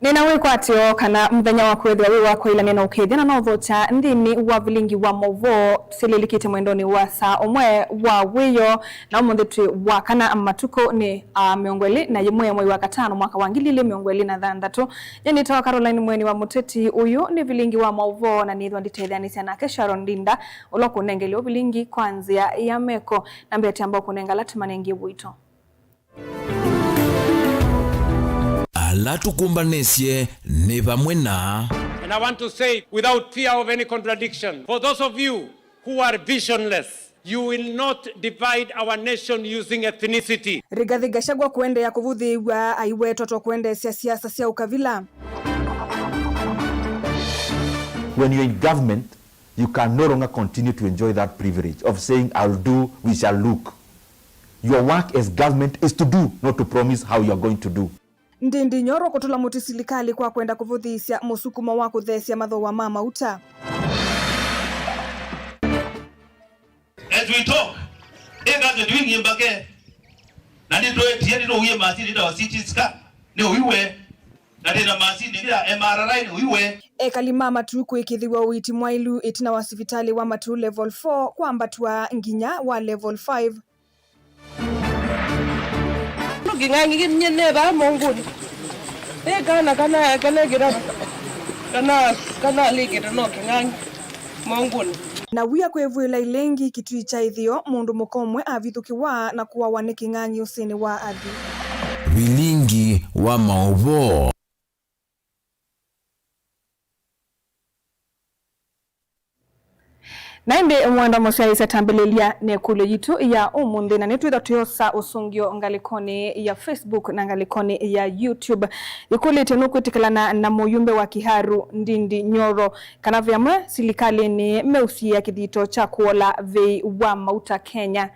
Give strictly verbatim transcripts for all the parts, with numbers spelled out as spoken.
Nĩna wĩkwatyo kana mũthenya waku wĩthĩwa wĩ wa kũĩlany'a na ũkethya na no ũthokya nthĩnĩ wa vilingi wa maũvoo syĩlĩlikĩte mwendonĩ wa saa ũmwe wa wĩoo, na ũmũnthĩ twĩ wa kana matukũ nĩ, ah, mĩongo ĩlĩ na yĩmwe mwei wa katano mwaka wa ngili ilĩ mĩongo ĩlĩ na thanthatũ. Nyie nĩtawa Caroline Mweni wa Mũteti. Ũyũ nĩ vilingi wa maũvoo na nĩthwa nditetheanĩsya nake Sharon Ndinda, ũla ũkũnengelya ũvilingi kwa nzĩa ya meko. Na mbee, tamba ũkũnenga ala tũmanengie ũito. Ala tũkũmbanĩsye nĩ vamwe na. And I want to say, without fear of any contradiction, for those of you who are visionless, you will not divide our nation using ethnicity. Rigathi Gachagua kũendeea kũvũthĩĩw'a aiwetwa ta kũendeesya siasa sya ũkavila. When you're in government, you can no longer continue to enjoy that privilege of saying, "I'll do, we shall look." Your work as government is to do, not to promise how you are going to do. Ndindi Nyoro kũtũla mũtĩ silikalĩ kwa kwenda kũvũthĩĩsya mũsukumo wa kũtheesya mathooa ma mauta. As we talk, ĩ budget wĩ nyie mbake, na nĩtwetie, nĩtũwie masini ĩtawa C T scan, nĩ ũiwe, na ndĩ na masini ĩngĩ ya M R I, nĩ ũiwe. Ekali ma Matuu kũĩkĩĩthĩw'a ũiiti mwaĩlu ĩtina wa sivitalĩ wa Matuu level four kwambatw'a nginya wa level five. No kĩng'ang'i kĩnye ne vaa mongoni. Ĩ kana, kana, kana kĩra, kana, kana alikĩte no kĩng'ang'i mongoni. Na wia kwĩvw'ĩla ilengi Kitui kya ĩtheo, mũndũ mũka ũmwe avithũkĩwa na kũawa nĩ kĩng'ang'i ũsĩnĩ wa Athi. Vilingi wa maũvoo. Na ĩndĩ mwenda mũsyaĩĩsya tambĩlĩlya na ĩkũlyo yitũ ya ũmũnthĩ, na nĩtwĩthwa tũyosa ũsũngĩo ngalĩkonĩ ya Facebook na ngalĩkonĩ ya YouTube. Yĩkũlĩtye, nũkwĩtĩkĩlana na mũyumbe wa Kiharu Ndindi Nyoro kana ve amwe silikalĩnĩ meũsiĩĩa kĩthito kya kũola vei wa mauta Kenya?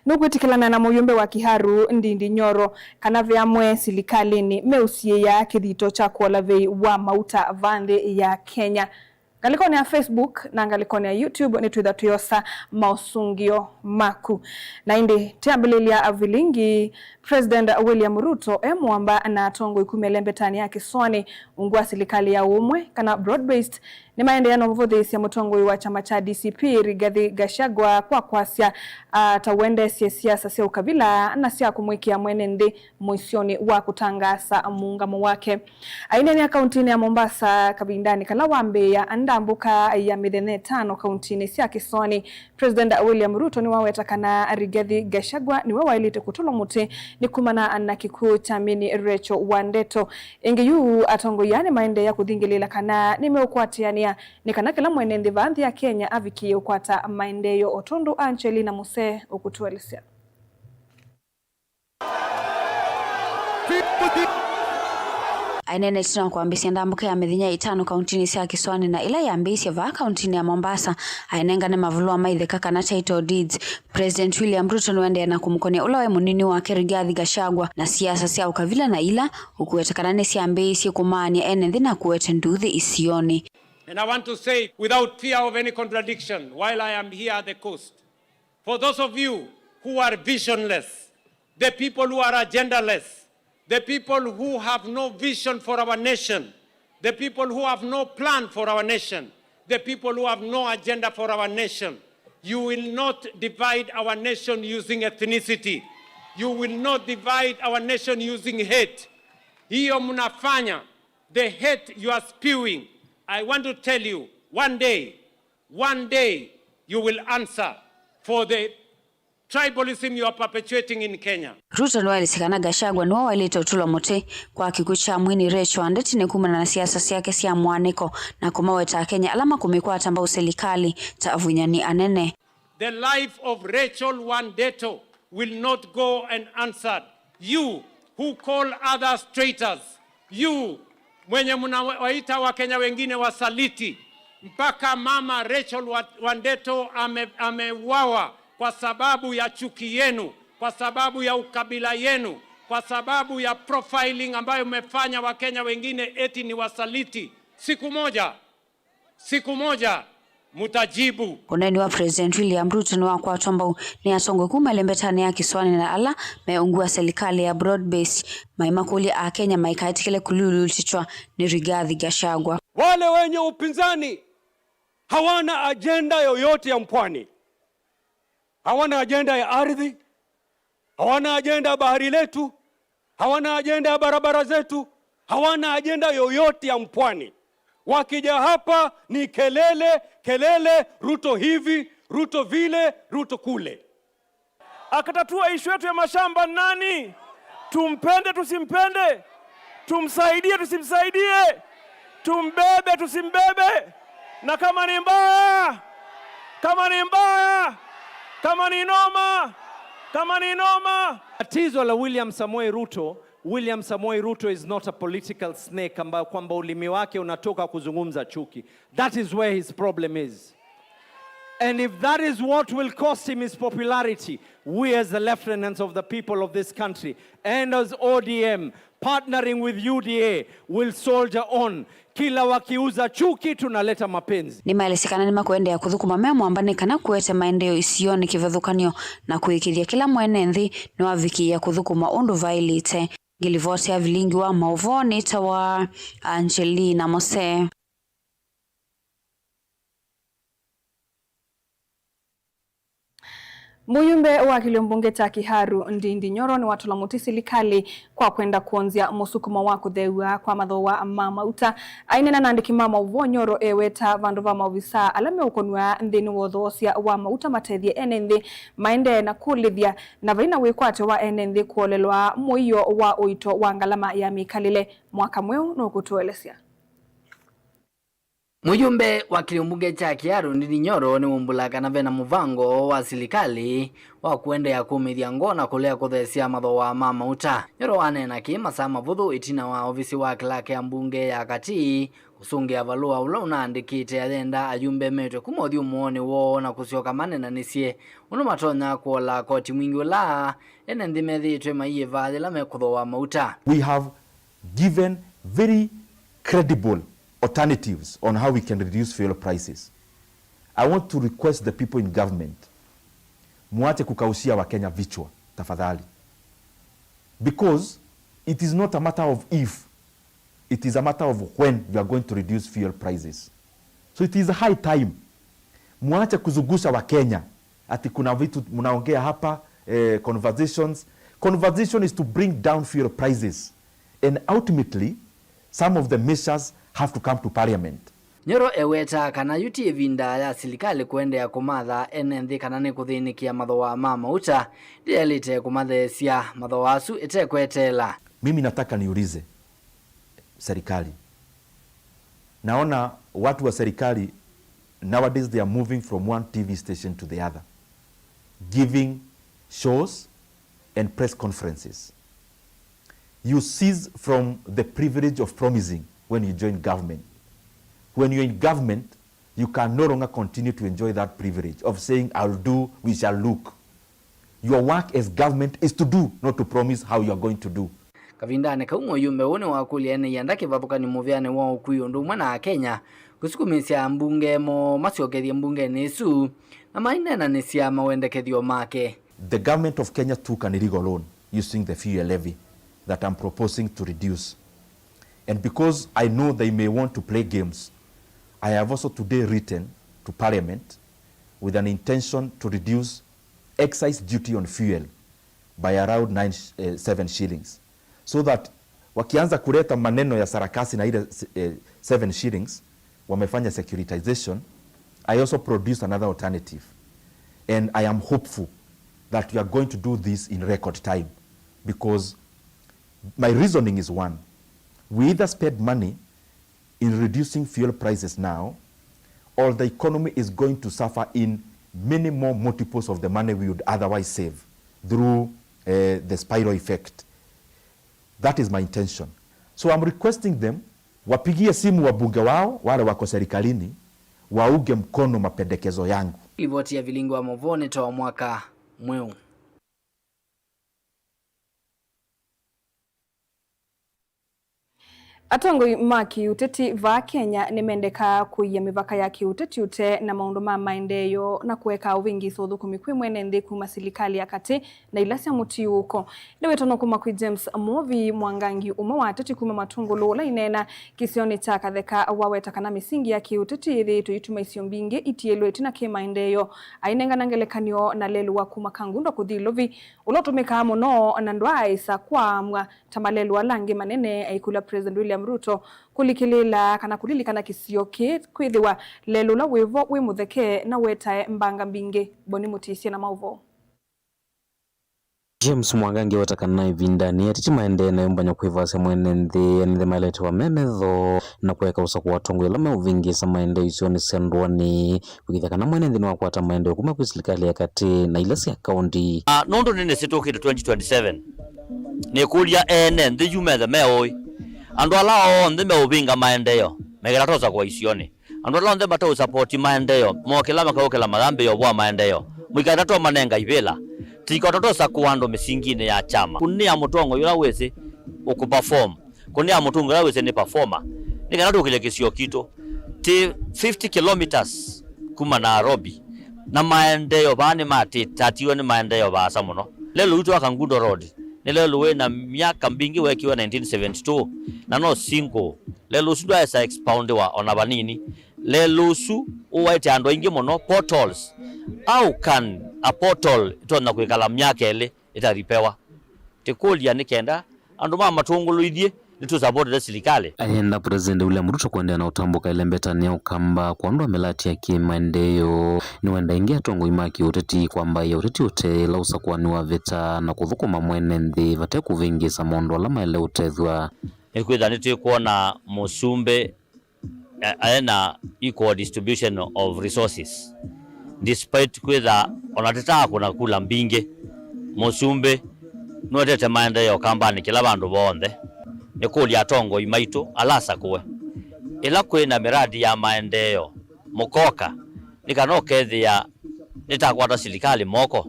Nũkwĩtĩkĩlana na mũyumbe wa Kiharu Ndindi Nyoro kana ve amwe silikalĩnĩ meũsiĩĩa kĩthito kya kũola vei wa mauta va nthĩ ya Kenya? Ngalĩkonĩ ya Facebook na ngalĩkonĩ ya YouTube nĩtwĩtha tũyosa maũsũngĩo maku. Na ĩndĩ, tĩambĩlĩlya vilingi, President William Ruto e mũamba na atongoi kuma ĩlembetanĩ ya kĩsũanĩ ungu wa silikalĩ ya ũmwe kana broad-based nĩmaendeea na ũmũvũthĩĩsya mũtongoi wa kyama kya D C P Rigathi Gachagua kwa kwasya, ah, ta ũendeesye siasa sya ũkavila na sya kũmwĩkĩa mwene nthĩ mũisyonĩ wa kũtangaasa mũũngamo wake. Aineena kauntinĩ ya Mombasa kavindanĩ kala wambĩĩa ndambũka ya mĩthenya ĩtano kauntinĩ sya kĩsũanĩ, President William Ruto nĩwaweta kana Rigathi Gachagua nĩwe waĩlĩte kũtũlwa mũtĩ nĩ kumana na kĩkw'ũ kya Minnie Rachel Wandeto. Ĩngĩ yu, atongoi aa nĩmaendeea kũthingĩlĩĩla kana nĩmeũkwatĩanĩa nĩ kana kĩla mwene nthĩ vaa nthĩ ya Kenya avikĩĩe ũkwata maendeeo, o tondũ Angelina Musee ũkũtũelesya. Aineena ĩtina wa kwambĩĩsya ndambũka ya mĩthenya ĩtano kauntinĩ sya kĩsũanĩ na ĩla yambĩĩisye vaa kauntinĩ ya Mombasa, ainengane mavũlũa ma itheka kana title deeds. President William Ruto nĩwaendeea na kũmũkonĩa ũla waĩ mũnini wake Rigathi Gachagua na siasa sya ũkavila na ila ũkũweta kana nĩsyambĩĩisye kũmaany'a ene nthĩ na kũete nduuthĩ isionĩ. And I want to say, without fear of any contradiction, while I am here at the coast, for those of you who are visionless, the people who are agendaless, the people who have no vision for our nation, the people who have no plan for our nation, the people who have no agenda for our nation, you will not divide our nation using ethnicity. You will not divide our nation using hate. Hiyo mnafanya, the hate you are spewing, I want to tell you, one day, one day you will answer for the tribalism you are perpetuating in Kenya. Ruto nĩwaelesye kana Gachagua nĩwe waĩlĩte ũtũlwa mũtĩ kwa kĩkw'ũ kya Mwini Rachel Wandeto nĩ kumana na siasa syake sya mũaanĩko na kũmaweta Akenya ala makũmĩkwata mbau silikalĩ ta avunyani anene. The life of Rachel Wandeto will not go unanswered. You who call others traitors, you mwenye mnawaita Wakenya wengine wasaliti, mpaka mama Rachel Wa-, Wandeto ame-, ameuawa kwa sababu ya chuki yenu, kwa sababu ya ukabila yenu, kwa sababu ya profiling ambayo mmefanya Wakenya wengine eti ni wasaliti. Siku moja, siku moja, Mtajibu. Ũneeni wa President William Ruto nĩwakwatwa mbau nĩ atongoi kuma ĩlembetanĩ ya kĩsũanĩ na ala me ungu wa selikalĩ ya broad based, maimakũlya Akenya maikaetĩkĩle kũlulutĩtwa nĩ Rigathi Gachagua. Wale wenye upinzani hawana ajenda yoyote ya mpwani, hawana ajenda ya ardhi, hawana ajenda ya bahari letu, hawana ajenda ya barabara zetu, hawana ajenda yoyote ya mpwani. Wakija hapa ni kelele, kelele, Ruto hivi, Ruto vile, Ruto kule. Akatatua ishu yetu ya mashamba nani? Tumpende tusimpende, tumsaidie tusimsaidie, tumbebe tusimbebe, na kama ni mbaya, kama ni mbaya, kama ni noma, kama ni noma. Tatizo la William Samoei Ruto, William Samoei Ruto is not a political snake ambayo kwamba ulimi wake unatoka kuzungumza chuki. That is where his problem is. And if that is what will cost him his popularity, we as the lieutenants of the people of this country and as O D M, partnering with U D A, will soldier on. Kila wakiuza chuki, tunaleta mapenzi. Nĩmaelesya kana nĩmakũendeea kũthũkũma me mwamba nĩ kana kũete maendeeo isionĩ kĩvathũkany'o na kũĩkĩĩthya kĩla mwene nthĩ nĩwavikĩĩa kũthũkũma ũndũ vaĩlĩte. Ngĩlivoti ya vilingi wa maũvoo nĩtawa Angelina Mose. Mũyumbe wa kĩlio mbunge kya Kiharu, Ndindi Nyoro, nĩwatũla mũtĩ silikalĩ kwa kwenda kwonzya mũsukumo wa kũtheew'a kwa mathooa ma mauta. Aineena na andĩki ma maũvoo, Nyoro eweta vandũ va maovisaa ala meũkonw'a nthĩnĩ wa ũthoosya wa mauta matethye ene nthĩ maendee na kũlĩthya na vai na wĩkwatyo wa ene nthĩ kũolelwa mũio wa ũito wa ngalama ya mĩkalĩle. Mwaka Mweũ nũkũtũelesya. Mũyumbe wa kĩlio mbunge kya Kiharu, Ndindi Nyoro, nĩwumbũlaa kana vena mũvango wa silikalĩ wa kũendeea kũmĩthya ngoo na kũlea kũtheesya mathooa ma mauta. Nyoro aneena kĩĩ masaa mavũthũ ĩtina wa ovisi wa kĩlake ya mbunge ya Katĩ kũsũngĩa valũa ũla ũnaandĩkĩte ayenda ayumbe metwe kuma ũthyũmũonĩ woo na kũsyoka maneenanĩsye ũndũ matonya kũola koti mwingĩ ũla ene nthĩ methĩĩtwe maiĩva yĩla mekũthooa mauta. We have given very credible alternatives on how we can reduce fuel prices. I want to request the people in government, muache kukaushia Wakenya vichwa tafadhali, because it is not a matter of if, it is a matter of when you are going to reduce fuel prices. So it is high time muache kuzungusha Wakenya ati kuna vitu mnaongea hapa, eh, conversations. Conversation is to bring down fuel prices and ultimately some of the measures have to come to parliament. Nyoro ewetaa kana yu ti ĩvinda ya silikalĩ kũendeea kũmatha ene nthĩ kana nĩkũthĩnĩkĩa mathooa ma mauta, ndĩyaĩlĩte kũmatheesya mathooa asu ĩtekweteela. Mimi nataka niulize serikali, naona watu wa serikali nowadays they are moving from one T V station to the other, giving shows and press conferences. You cease from the privilege of promising when you join government. When you're in government, you can no longer continue to enjoy that privilege of saying, "I'll do, we shall look." Your work as government is to do, not to promise how you are going to do. Kavindanĩ kau, mũyumbe ũũ nĩwakũlya ene ianda kĩvathũkany'o mũvĩanĩ wa ũkui ũndũ ũmwe na Akenya kũsukumĩsya ambunge moo masyokethye mbungenĩ ĩsu na maineenanĩsya mawendekethyo make. The government of Kenya took an illegal loan using the fuel levy that I'm proposing to reduce. And because I know they may want to play games, I have also today written to Parliament with an intention to reduce excise duty on fuel by around nine, eh, seven shillings, so that wakianza kuleta maneno ya sarakasi na ile, eh, seven shillings, wamefanya securitization, I also produce another alternative, and I am hopeful that we are going to do this in record time, because my reasoning is one: we either spend money in reducing fuel prices now, or the economy is going to suffer in many more multiples of the money we would otherwise save through, eh, the spiral effect. That is my intention. So I'm requesting them wapigie simu wabunge wao wale wako serikalini, waunge mkono mapendekezo yangu. Livoti ya Vilingi wa Mauvoo nĩ ta wa mwaka mweũ. Atongoi ma kĩũteti vaa Kenya nĩmendekaa kũia mĩvaka ya kĩũteti ũtee na maũndũ ma maendeeo na kũeka ũvĩngĩĩso ũthũkũmi kwĩ mwene nthĩ kuma silikalĩ ya katĩ na ila sya mũtiũũko. Nĩ wĩtano kuma kwĩ James Mwovi Mwangangi, ũmwe wa ateti kuma Matũngũlũ, ũla ineena kĩsionĩ kya Katheka, waweta kana mĩsingi ya kĩũteti yĩthĩĩtwe ituma isio mbingĩ itiĩlwe ĩtina kĩ maendeeo. Ainengana ngelekany'o na lelũ wa kuma Kangundo kũthi Ilovi, ũla ũtũmĩkaa mũno na ndwaaĩsa kwaamw'a ta malelũ ala angĩ manene, aikũlya President William Ruto kũlikĩlĩĩla kana kũlilikana kĩsio kĩĩ kwĩthĩwa lelũ ũla wĩvo wĩ mũtheke na wetae mbanga mbingĩ. Boni Mũtĩsye na maũvoo. James Mwangangi aweta kana ĩvindanĩ ateti maendee na yũmbany'a kwĩvasya mwene nthĩ, ene nthĩ maeletewa me metho na kũeka ũsakũa atongoi ala meũvĩngĩĩsa maendeeo isionĩ sya ndũanĩ. Kũĩkĩĩthya kana mwene nthĩ nĩwakwata maendeeo kuma kwĩ silikalĩ ya katĩ na ila sya kaũnti. Ah, nũndũ nĩnĩsĩ tũkĩte twenty twenty-seven, nĩkũlya ene nthĩ yu methe meũĩ. Andũ ala onthe meũvĩnga maendeeo, mekĩla tosa kwa isionĩ. Andũ ala onthe mateũsapoti maendeeo, mokĩla makaũkĩla mathambĩĩo vwa maendeeo. Mũikatatwa manenga ivĩla. Tiko tatosa kũandũ mĩsinginĩ ya kyama. Kũnĩa mũtongoi ũla wĩsĩ ũkũperform. Kũnĩa mũtongoi ũla wĩsĩ nĩ performer. Nĩ kana tũkĩlye kĩsio kitũ. Ti fifty kilometers kuma Nairobi. Na maendeeo vaa nĩmatatiwe nĩ maendeeo vaasa mũno. Lelũ witũ wa Kangundo Road nĩ lelũ wĩ na myaka mbingĩ wekiwe nineteen seventy-two, na no single. Lelũ ũsu ndwaesa expoundiwa ona vanini. Lelũ ũsu ũwaĩte andũ aingĩ mũno, potholes. How can a pothole ĩtonya kwĩkala myaka ĩlĩ ĩtaripewa? Tĩkũlya nĩ kenda andũ ma Matũngũlũ ithyĩ nĩtũsapotete silikalĩ. Ayenda President William Ruto kũendeea na ũtambũka ĩlembetanĩ ya Ũkamba kwa ũndũ wa mĩlatĩ ya kĩmaendeeo. Nĩwenda ĩngĩ atongoi ma kĩũteti kwambaĩa ũteti ũtee ĩla ũsakũanĩ wavĩta na kũthũkũma mwene nthĩ vate kũvĩngĩĩsa maũndũ ala maĩle ũtethw'a. Nĩkwĩthĩwa nĩtwĩkwona mũsumbĩ eh, aĩ na equal distribution of resources. Despite kwĩtha ona tĩtaakũna kula mbingĩ, mũsumbĩ nũetete maendeeo Ũkambanĩ kĩla vandũ vonthe. Nĩkũlya atongoi maitũ ala asakũe, ĩla kwĩ na mĩradi ya maendeeo mũkoka, nĩ kana ũkethĩa nĩtakwata silikalĩ moko.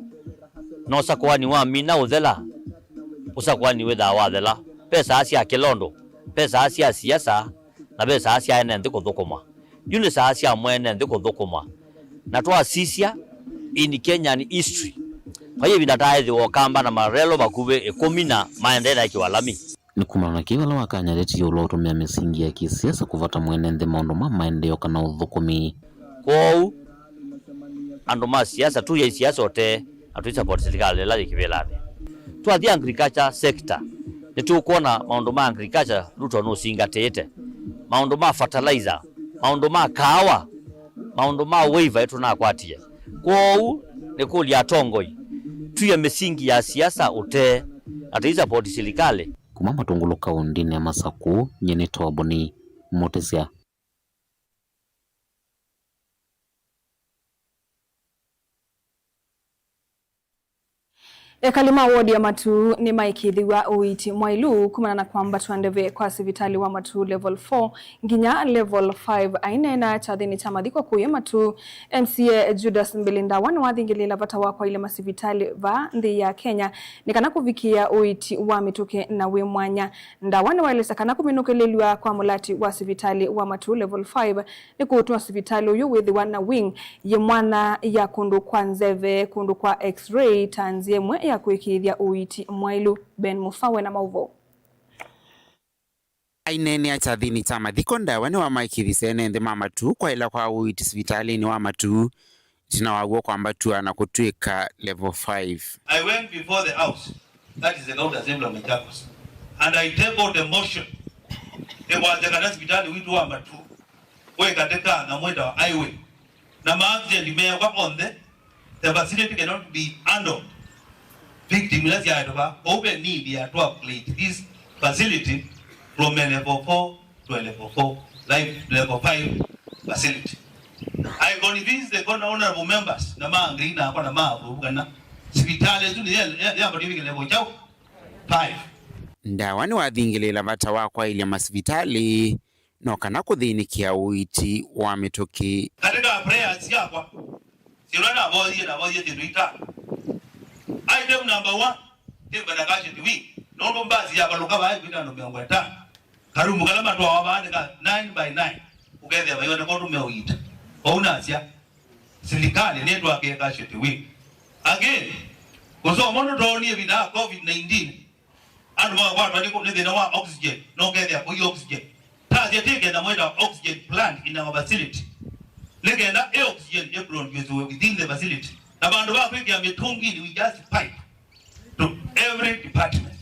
Na ũsakũani wamina ũthela, ũsakũani wĩthaa wathela. Ve saa sya kĩla ũndũ, ve saa sya siasa, na ve saa sya ene nthĩ kũthũkũma. Yu nĩ saa sya mwene nthĩ kũthũkũma. Na twasisya in Kenyan history, vai ĩvinda taaĩthĩwa Ũkamba na marelo vakuvĩ ĩkũmi na maendee na ĩkĩwa lami. Nĩ kumana na kĩĩ vala wakany'a ateti ĩũlũ wa ũtũmĩa mĩsingi ya kĩsiasa kũvata mwene nthĩ maũndũ ma maendeeo kana ũthũkũmi? Kwoou, andũ ma siasa, tũyai siasa ũtee, na tũisapoti silikalĩ ĩla yĩ kĩvĩlanĩ. Twathi agriculture sector, nĩtũkwona maũndũ ma agriculture Ruto nũsingatĩte. Maũndũ ma fertilizer, maũndũ ma kaawa, maũndũ ma waiver ĩtũnakwatie. Kwoou, nĩkũlya atongoi, tũye mĩsingi ya siasa ũtee, na tũisapoti silikalĩ. Kuma Matũngũlũ kaũndĩnĩ ya Masakũ, nyie nĩ Toboni Mũtĩsya. Ekali ma wodi ya Matuu nĩmaĩkĩĩthĩw'a ũiiti mwaĩlu kumana na kwambatw'a ndeve kwa sivitalĩ wa Matuu level four nginya level five. Aineena kyathĩnĩ kya mathiko kũya Matuu, M C A Judas Mbili Ndawa nĩwathingĩlĩĩla vata wa kwaĩlya masivitalĩ vaa nthĩ ya Kenya nĩ kana kũvikĩĩa ũiiti wa mĩtũkĩ na wĩ mwanya. Ndawa nĩwaelesya kana kũminũkĩlĩlw'a kwa mũlati wa sivitalĩ wa Matuu level five nĩkũũtuma sivitalĩ ũyũ wĩthĩwa na wing yĩ mwanya ya kũndũ kwa nzeve, kũndũ kwa X-ray, ta nzĩa ĩmwe ya kũĩkĩĩthya ũiiti mwaĩlu. Ben Musawe na maũvoo. Aineenea kyathĩnĩ kya mathiko, Ndawa nĩwamaĩkĩĩthisye ene nthĩ ma Matuu kwaĩla kwa ũiiti sivitalĩnĩ wa Matuu, ĩtina wa w'o kwambatw'a na kũtw'ĩka level five. I went before the house, that is the County Assembly of Machakos, and I tabled the motion ĩkwasya kana sivitalĩ witũ wa Matuu wĩ katĩ ka nyamũ ĩtawa highway, na ma accident meekwa onthe, the facility cannot be handled. Victim ila syaetwa, kwoou ve need ya to upgrade this facility from a level four to a level four, like, level five facility. I convince the honorable members na ma agree nakwa na ma approve kana sivitalĩ ĩsu nĩ ya, ya, yambatĩvike level kyaũ? Five. Ndawa nĩwathingĩlĩĩla vata wa kwaĩlya masivitalĩ no kana kũthĩnĩkĩa ũiiti wa mĩtũkĩ. Katika prayers syakwa, syĩndũ navoyie, navoyie syĩndũ itano. Item number one, nĩ kwenda casualty wing, nũndũ mbasi yavalũka vaa ĩkwĩta andũ mĩongo ĩtano. Karumu kala matwawa vaa nĩ ka nine by nine, ũkethĩa maioneka ũndũ meũiita. Vau nasya, silikalĩ nĩtwakĩe casualty wing. Again, kũsoma ũndũ twoonie ĩvinda ya covid nineteen, andũ makakwatwa nĩ kũ-, nĩ thĩna wa oxygen, na ũkethĩa kũi oxygen. Tasya tĩkenda mwĩta oxygen plant in our facility. Nĩkenda ĩ oxygen ĩ produce within the facility. Na vandũ va kwĩkĩa mĩtũnginĩ, we just pipe to every department.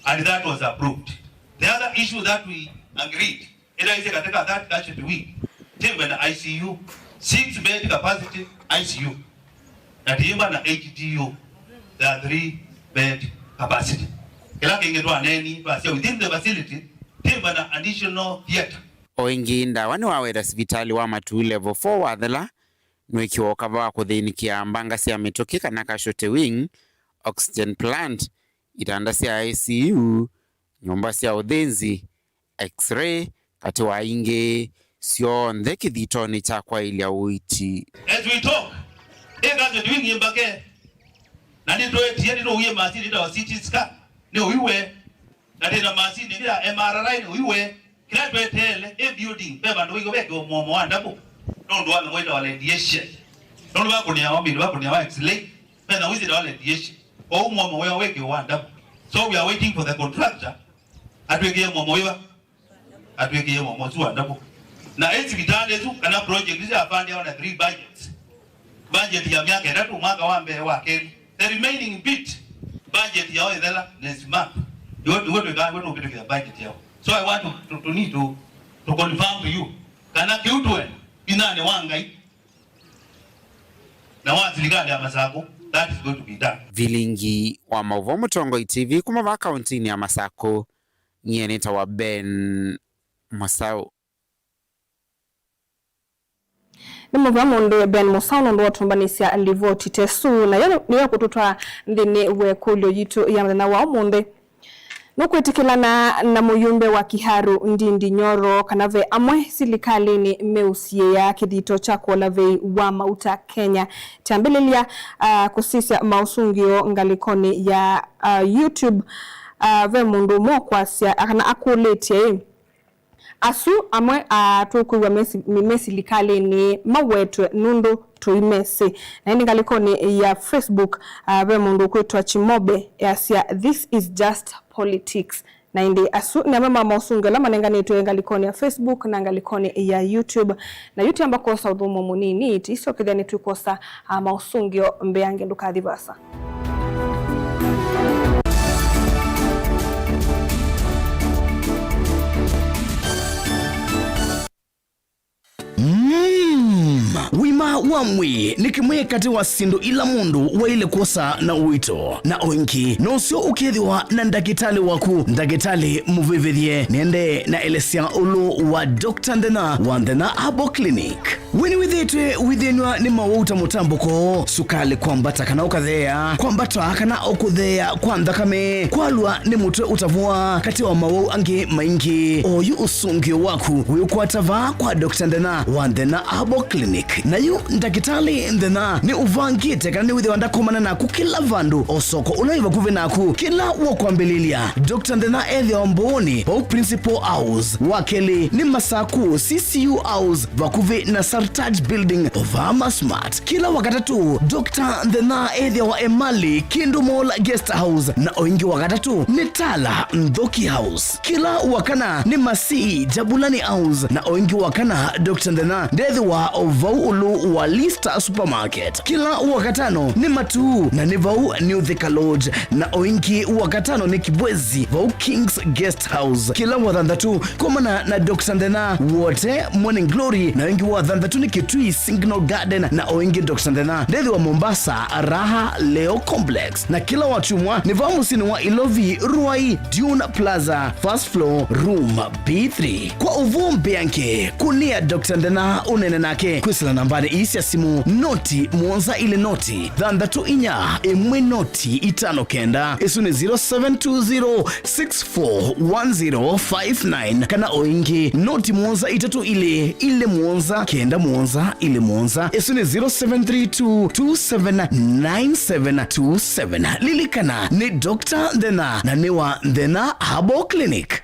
And that was approved. The other issue that we agreed, ĩla ĩsĩ katika that casualty wing, tĩmbe na I C U, six bed capacity I C U, na tĩmba na H D U, the three bed capacity. Kĩla kĩngĩ twaneeni, twasya within the facility, tĩmba na additional theater. O ĩngĩ, Ndawa nĩwaweta sivitalĩ wa Matuu Level four wathela, nĩwĩkĩwa ũkava wa kũthĩnĩkĩa mbanga sya mĩtũkĩ kana casualty wing, oxygen plant, itanda sya I C U, nyũmba sya ũthĩnzi, X-ray, katĩ wa ingĩ, syonthe kĩthitonĩ kya kwaĩlya ũiiti. As we talk, ĩ casualty wing ĩ mbake, na nĩtwetie, nĩtũwie masini ĩtawa C T scan, nĩ ũiwe. Na twĩ na masini ĩngĩ ya M R I nĩ ũiwe. Kĩla tweteele, ĩ building, ve vandũ wĩiwe vekĩwa mũomo wa ndavu. Nũndũ wa mĩmwe ĩtawa radiation. Nũndũ vakũnĩawa mĩndũ, vakũnĩawa X-ray, ve na wĩsĩ ĩtawa radiation. Kwoou mũomo wĩo wĩkĩwa wa ndavu. So we are waiting for the contractor atwĩkĩe mũomo wĩva, atwĩkĩe mũomo ũsu wa ndavu. Na ĩ sivitalĩ ĩsu, kana project ĩsu yapandiawa na three budgets. Budget ya myaka ĩtatũ, mwaka wa mbee, wa kelĩ. The remaining bit, budget yao ĩthela next month. Iwe, iwe twĩkaa, iwe tũkĩtũkĩtha budget yao. So I want to, to, to need to, to confirm to you kana kĩu tũe vinyanĩ wa Ngai na wa silikalĩ ya Masakũ, that is going to be done. Vilingi wa maũvoo Mũtongoi T V kuma vaa kauntinĩ ya Masakũ, nyie nĩtawa Ben Mũsaũ. Nĩ mũvea mũndũ Ben Mũsaũ nũndũ wa ũtũmbanĩsya livoti ta ĩsu, nayo nĩyo ĩkũtũtwaa nthĩnĩ wa ĩkũlyo yitũ ya mũthenya wa ũmũnthĩ. Nũkwĩtĩkĩlana na mũyumbe wa Kiharu Ndindi Nyoro kana ve amwe silikalĩnĩ meũsiĩĩa kĩthito kya kũola vei wa mauta Kenya? Kyambĩlĩlya, ah, kũsisya maũsũngĩo ngalĩkonĩ ya, ah, YouTube, ah, ve mũndũ ũmwe ũkwasya kana akũlĩtye ĩ, Asu amwe, ah, tũkwĩw'a me si-, me silikalĩnĩ mawetwe nũndũ tũimesĩ. Na ĩndĩ ngalĩkonĩ ya Facebook, ah, ve mũndũ ũkwĩtwa Chimobe easya, "This is just politics." Na ĩndĩ asu nĩ amwe ma maũsũngĩo ala manenganĩtwe ngalĩkonĩ ya Facebook na ngalĩkonĩ ya YouTube. Na yu twamba kwosa ũthũmũo mũnini, tũisokethya nĩtwĩkwosa, ah, maũsũngĩo mbeange, ndũkathi vaasa. Mm, wima wa mwĩĩ nĩ kĩmwe katĩ wa syĩndũ ila mũndũ waĩle kwosa na ũito, na o ĩngĩ nũseo ũkethĩwa na ndakĩtalĩ waku, ndakĩtalĩ mũvĩvĩthye. Nĩendee na elesya ũlũ wa Doctor Nthena wa Nthena Herbal Clinic. We nĩwĩthĩĩtwe wĩthĩnw'a nĩ mawau ta mũtambũko, sukalĩ kwambata kana ũkatheea, kwambata kana o kũtheea kwa nthakame, kwalwa nĩ mũtwe ũtavũa, katĩ wa mawau angĩ maingĩ? Oyu ũsũngĩo waku wĩũkwata vaa kwa Doctor Nthena wa Nthena Herbal Clinic. Na yu ndakĩtalĩ Nthena nĩ ũvangĩte kana nĩwĩthĩwa ndakomana naku kĩla vandũ, o soko ũla wĩ vakuvĩ naku. Kĩla wakwambĩlĩlya, Doctor Nthena ethĩawa Mbooni, vau Principal House. Wa kelĩ nĩ Masaku, C C U House, vakuvĩ na Sartaj Building, vaa Massmart. Kĩla Wakatatũ, Doctor Nthena ethĩawa Emali, Kindu Mall Guest House, na o ĩngĩ Wakatatũ nĩ Tala, Nthoki House. Kĩla Wakana nĩ Masii, Jabulani House, na o ĩngĩ Wakana, Doctor Nthena ndethĩwa o vau ũlũ wa Lista Supermarket. Kĩla Wakatano nĩ Matuu, na nĩ vau New Thika Lodge, na o ĩngĩ Wakatano nĩ Kibwezi, vau King's Guest House. Kĩla Wathanthatũ, komana na Doctor Nthena Wote Morning Glory, na o ĩngĩ Wathanthatũ nĩ Kitui Signal Garden, na o ĩngĩ Doctor Nthena ndethĩwa Mombasa, Raha Leo Complex. Na kĩla Wakyumwa nĩ vaa mũsyĩnĩ wa Ilovi, Ruai, Dune Plaza, first floor, room B three. Kwa ũvoo mbeange, kũnĩa Doctor Nthena ũneene nake kwĩsĩla nambanĩ ii sya simũ, noti mũonza ilĩ noti, thanthatũ inya, ĩmwe noti, itano kenda. Ĩsu nĩ zero seven two zero six four one zero five nine, kana o ĩngĩ, noti mũonza itatũ ilĩ, ilĩ mũonza, kenda mũonza, ilĩ mũonza. Ĩsu nĩ zero seven three two two seven nine seven two seven. Lilikana, nĩ Doctor Nthena, na nĩ wa Nthena Herbal Clinic.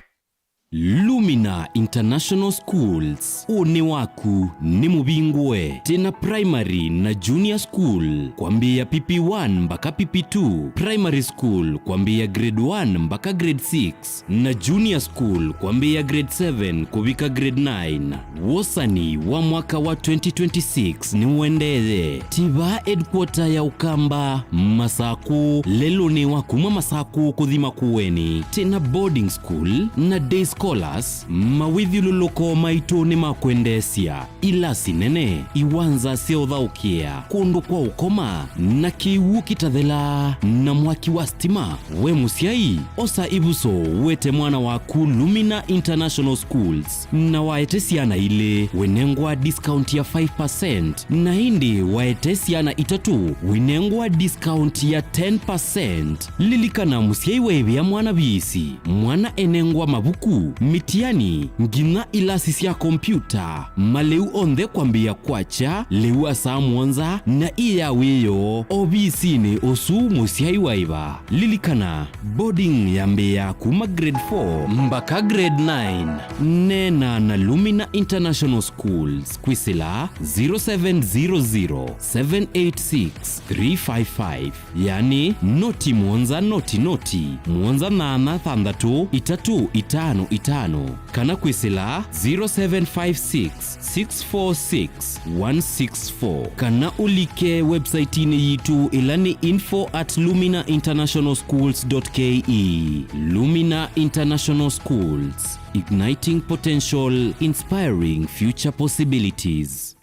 Lumina International Schools, ũnĩ waku nĩ mũvingũe. Twĩna primary na junior school kwambĩĩa P P one mpaka P P two, primary school kwambĩĩa grade one mpaka grade six, na junior school kwambĩĩa grade seven kũvika grade nine. Wosani wa mwaka wa twenty twenty-six nĩũendee. Tiva headquarter ya Ũkamba, Masakũ, lelũnĩ wa kuma Masakũ kũthi Makueni. Twĩna boarding school na day scholars, mawĩthyũlũlũko maitũ nĩ ma kwendeesya. Ilasi nene, iwanza sya ũthaũkĩa, kũndũ kwa ũkoma, na kĩw'ũ kĩtathelaa, na mwaki wa stima. We mũsyai, osa ĩvuso, wete mwana waku Lumina International Schools, na waete syana ilĩ, wĩnengwa discount ya five percent, na ĩndĩ waete syana itatũ, wĩnengwa discount ya ten percent. Lilikana, mũsyai waĩvĩa mwana viisi, mwana enengwa mavuku, mĩtiani, nginya ilasi sya kompyuta, malĩu onthe kwambĩĩa kwakya lĩu wa saa mũonza na ĩ ya wĩoo ovisinĩ ũsu mũsyai waĩva. Lilikana, boarding yambĩĩa kuma grade four mpaka grade nine. Neena na Lumina International Schools kwĩsĩla zero seven zero zero, seven eight six, three five five. Yani, noti mũonza noti noti, mũonza nyanya thanthatũ itatũ itano itano, kana kwĩsĩla zero seven five six, six four six, one six four, kana ũlike website-inĩ yitũ ĩla nĩ info at lumina international schools dot K E. Lumina International Schools, igniting potential, inspiring future possibilities.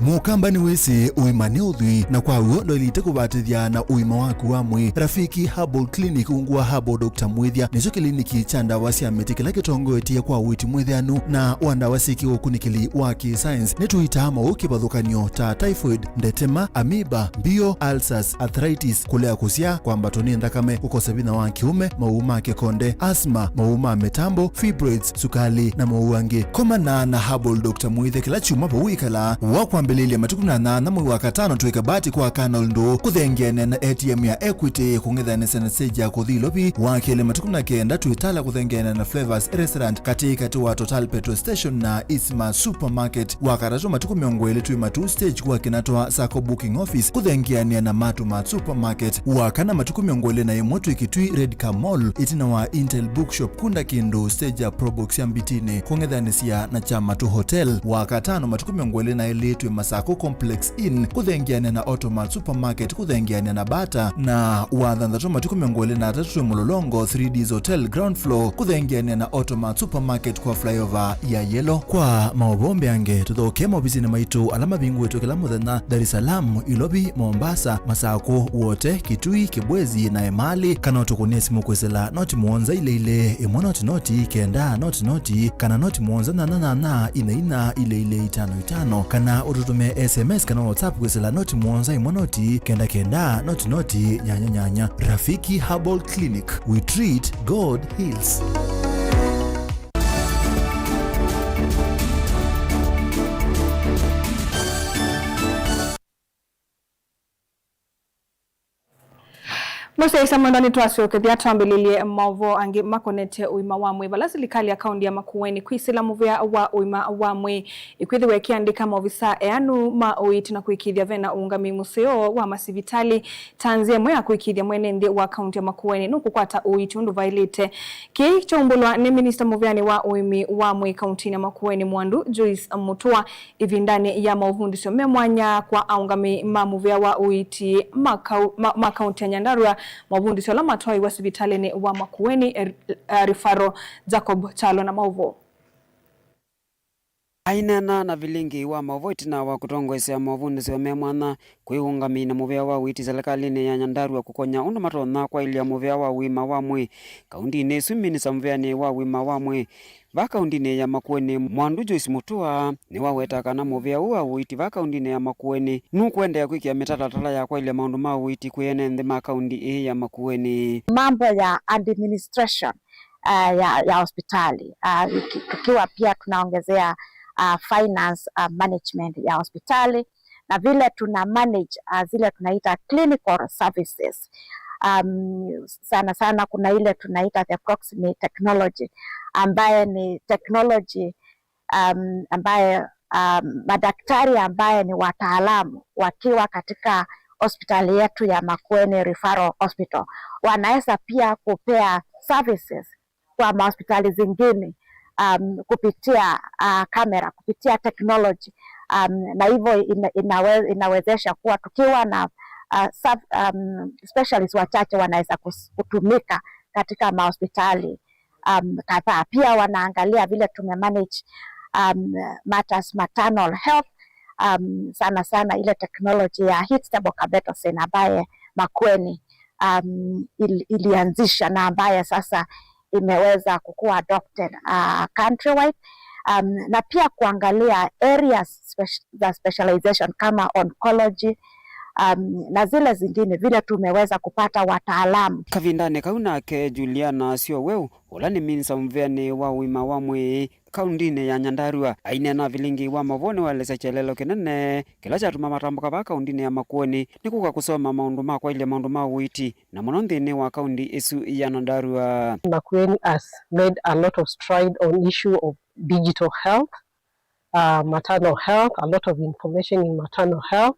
Mũkamba nĩwĩsĩ ũima nĩ ũthwii, na kwa w'o ndwaĩlĩte kũvatĩthya na ũima waku wa mwĩĩ. Rafiki Herbal Clinic ungu wa Herbal Doctor Mwĩthya nĩkyo kĩliniki kya ndawa sya mĩtĩ kĩla kĩtongoetye kwa ũiiti mwĩthĩanu na wa ndawa syĩ kĩũkunĩkĩli wa kĩ-science. Nĩtũitaa maũũ kĩvathũkany'o ta typhoid, ndetema, amoeba, mbio, ulcers, arthritis, kũlea kũsyaa, kwambatwa nĩ nthakame, kũkosa vinya wa kĩũme, maũũ ma kĩkonde, asthma, maũũ ma mĩtambo, fibroids, sukali, na maũũ angĩ. Komana na Herbal Doctor Mwĩthya kĩla kyumwa vau wĩkalaa. Wa kwambĩlĩlya matukũ na nyanya mwei wa katano twĩ Kabati kwa Colonel Ndũũ, kũthengeane na A T M ya Equity, kũng'ethanĩsya na stage ya kũthi Ilovi. Wa kelĩ matukũ na kenda twĩ Tala, kũthengeane na Flavors Restaurant, katĩ katĩ wa Total Petrol Station na Isma Supermarket. Wa katatũ matukũ mĩongo ĩlĩ twĩ Matuu stage kwa Kinatwa Sacco Booking Office, kũthengeanĩa na Matu Mart Supermarket. Wa kana matukũ mĩongo ĩlĩ na ĩmwe twĩ Kitui Red Car Mall, ĩtina wa Intel Bookshop, kunda kĩndũ stage ya Probox ya Mbitini, kũng'ethanĩsya na kya Matu Hotel. Wa katano matukũ mĩongo ĩlĩ na ĩlĩ twĩ Masako Complex Inn, kũthengeanĩa na Automart Supermarket, kũthengeanĩa na Bata, na wa thanthatũ matukũ mĩongo ĩlĩ na atatũ twĩ Mũlolongo three Ds Hotel ground floor, kũthengeanĩa na Automart Supermarket kwa flyover ya Yellow. Kwa maũvoo mbeange, tũthokee maovisinĩ maitũ ala mavingũĩtwe kĩla mũthenya, Dar es Salaam, Ilovi, Mombasa, Masako, Wote, Kitui, Kibwezi, na Emali, kana ũtũkũnĩe simũ kwĩsĩla noti mũonza ilĩ ilĩ, ĩmwe noti noti, kenda noti noti, kana noti mũonza nyanya nyanya, inya inya, ilĩ ilĩ, itano itano, kana ũtũtũmĩe S M S kana WhatsApp kwĩsĩla noti mũonza ĩmwe noti, kenda kenda, noti noti, nyanya nyanya. Rafiki Herbal Clinic, we treat, God heals. Mũsyaĩĩsya mwendwa, nĩtwasyokethya twambĩlĩlye maũvoo angĩ makonetye ũima wa mwĩĩ, vala silikalĩ ya kaũntĩ ya Makueni kwĩsĩla mũvea wa ũima wa mwĩĩ ĩkwĩthĩwa ĩkĩandĩka maovisaa eanu ma ũiiti na kũĩkĩĩthya vena ũũngamĩi mũseo wa masivitalĩ ta nzĩa ĩmwe ya kũĩkĩĩthya mwene nthĩ wa kaũntĩ ya Makueni nũkũkwata ũiiti ũndũ vaĩlĩte. Kĩĩ kyaumbũlwa nĩ minista mũveanĩ wa ũĩmi wa mwĩĩ kaũntĩnĩ ya Makueni, Mwandu Joyce Mutua, ĩvindanĩ ya maũvundĩsyo me mwanya kwa aũngamĩi ma mũvea wa ũiiti ma kau-, ma, ma kaũntĩ ya Nyandarua, maũvundĩsyo ala matwaĩwe sivitalĩnĩ wa Makueni, eh, eh, Referral. Jacob Kyalo na maũvoo. Aineena na vilingi wa maũvoo ĩtina wa kũtongoesya maũvundĩsyo me mwanya kwĩ ũũngamĩi na mũvea wa ũiiti silikalĩnĩ ya Nyandarua kũkony'a ũndũ matonya kwaĩlya mũvea wa ũima wa mwĩĩ kaũntĩnĩ ĩsu, minista mũveanĩ wa ũima wa mwĩĩ va kaũntĩnĩ ya Makueni, Mwandu Joyce Mutua, nĩwaweta kana mũvea ũũ wa ũiiti va kaũntĩnĩ ya Makueni nũkũendeea kwĩkĩa mĩtalatala ya kwaĩlya maũndũ ma ũiiti kwĩ ene nthĩ ma kaũntĩ ĩĩ ya Makueni. Mambo ya administration, uh, ya, ya hospitali, uh, tuki-, tukiwa pia tunaongezea, uh, finance, uh, management ya hospitali na vile tuna manage, uh, zile tunaita clinical services. Um, sana sana kuna ile tunaita the Proximie technology, ambaye ni technology, um, ambaye, um, madaktari ambaye ni wataalamu wakiwa katika hospitali yetu ya Makueni Referral Hospital wanaweza pia kupea services kwa mahospitali zingine, um, kupitia, uh, kamera, kupitia technology, um, na hivyo ina-, inawe-, inawezesha kuwa tukiwa na, uh, sub-, um, specialists wachache wanaweza kus-, kutumika katika mahospitali, um, kadhaa. Pia wanaangalia vile tumemanage, um, matters maternal health, um, sana sana ile technology ya heat stable cabetosin ambaye Makueni, um, il-, ilianzisha na ambaye sasa imeweza kukuwa adopted, uh, countrywide, um, na pia kuangalia areas spec-, za specialization kama oncology, um, na zile zingine vile tumeweza kupata wataalamu. Kavindanĩ kau nake Juliana Syoweu, ũla nĩ minista mũvĩanĩ wa ũima wa mwĩĩ kaũndĩnĩ ya Nyandarua, aineena vilingi wa mavoo nĩwaelesya kyelelo kĩnene kĩla kyatuma matambũka vaa kaũndĩnĩ ya Makueni nĩ kũka kũsoma maũndũ ma kwaĩlya maũndũ ma ũiiti, na mũno nthĩnĩ wa kaũndĩ ĩsu ya Nyandarua. Makueni has made a lot of stride on issue of digital health, uh, maternal health, a lot of information in maternal health.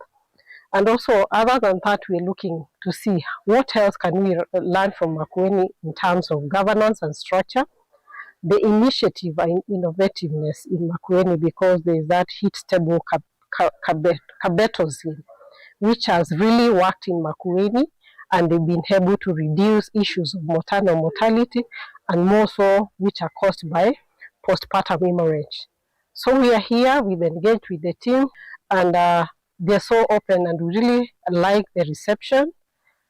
And also, other than that, we're looking to see what else can we learn from Makueni in terms of governance and structure, the initiative and innovativeness in Makueni, because there is that heat stable cap-, ca-, cabet-, cabetosin, which has really worked in Makueni, and they've been able to reduce issues of maternal mortality, and more so which are caused by postpartum hemorrhage. So we are here, we've engaged with the team, and, uh, they're so open, and we really like the reception,